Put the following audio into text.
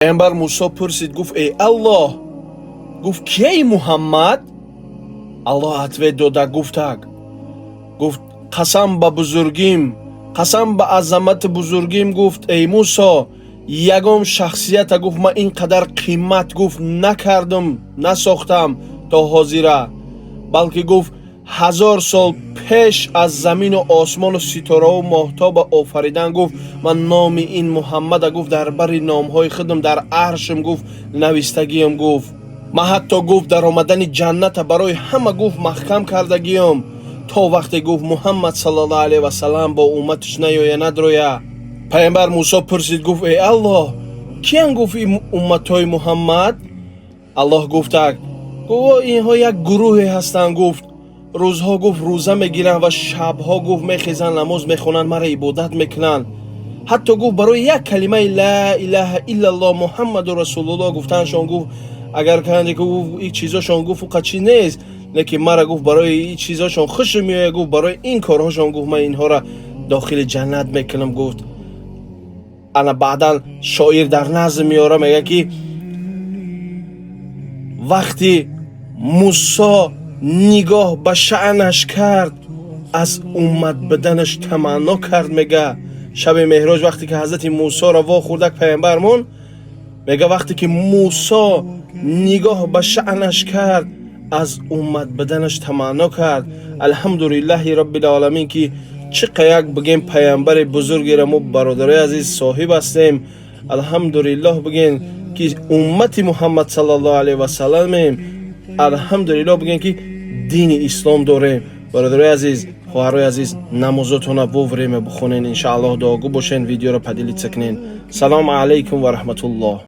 Паямбар Мусо пурсид, гуфт: «Эй Аллоҳ», гуфт, «кияи Муҳаммад?» Аллоҳ ответ дода гуфтак, гуфт: «Қасам ба бузургим, қасам ба азамати бузургим», гуфт, «эй Мусо, ягон шахсията», гуфт, «ман ин қадар қимат», гуфт, «накардам, насохтам то ҳозира, балки», гуфт, «1000 сол пеш аз замину осмону ситораву моҳтоба офаридан», гуфт, «ман номи ин Муҳаммада», гуфт, «дар бари номҳои худам, дар аршам», гуфт, «навистагиам». Гуфт, «ман ҳатто», гуфт, «даромадани ҷанната барои ҳама», гуфт, «маҳкам кардагиам, то вақте», гуфт, «Муҳаммад саллаллоҳу алайҳи васаллам бо умматаш наёя, надроя». Пайғамбар Мусо пурсид, гуфт: «Эй Аллоҳ, киян», гуфт, «ин умматҳои Муҳаммад?» Аллоҳ гуфтак, гуфт: «Инҳо як гурӯҳе ҳастанд», гуфт, «рӯзҳо», гуфт, «рӯза мегиранд ва шабҳо», гуфт, «мехезанд, намоз мехонанд, мара ибодат мекунанд. Ҳатто», гуфт, «барои як калимаи ла илаҳа иллаллоҳ Муҳаммаду расулуллоҳ гуфтанашон», гуфт, «агар канде», гуфт, «ин чизошон», гуфт, «уқа чи нест, лекин мара», гуфт, «барои ин чизошон хушм меояд». Гуфт, «барои ин корҳошон», гуфт, «ман инҳоро дохили ҷаннат мекунам», гуфт. Ана баъдан шоир дар назм меора, мегӯяд, ки вақти Мусо нигоҳ ба шаънаш кард, аз уммат буданаш таманно кард. Мега, шаби меҳроҷ, вақте ки ҳазрати Мусоро вохӯрдак пайғамбармон, мега, вақте ки Мусо нигоҳ ба шаънаш кард, аз уммат буданаш таманно кард. Алҳамдулиллаҳи роббил оламин, ки чӣ қа як бигем пайғамбари бузургеро мо, бародарои азиз, соҳиб ҳастем. Алҳамдулиллоҳ бигем, ки уммати Муҳаммад саллаллоҳу алайҳи васалламем. Алҳамдулиллоҳ бигем, ки дини ислом дорем. Бародарои азиз, хоҳарои азиз, намозотона вовремя бихонен. Иншааллоҳ, дуогӯ бошен, видеоро поделиться кунен. Салому алайкум ва раҳматуллоҳ.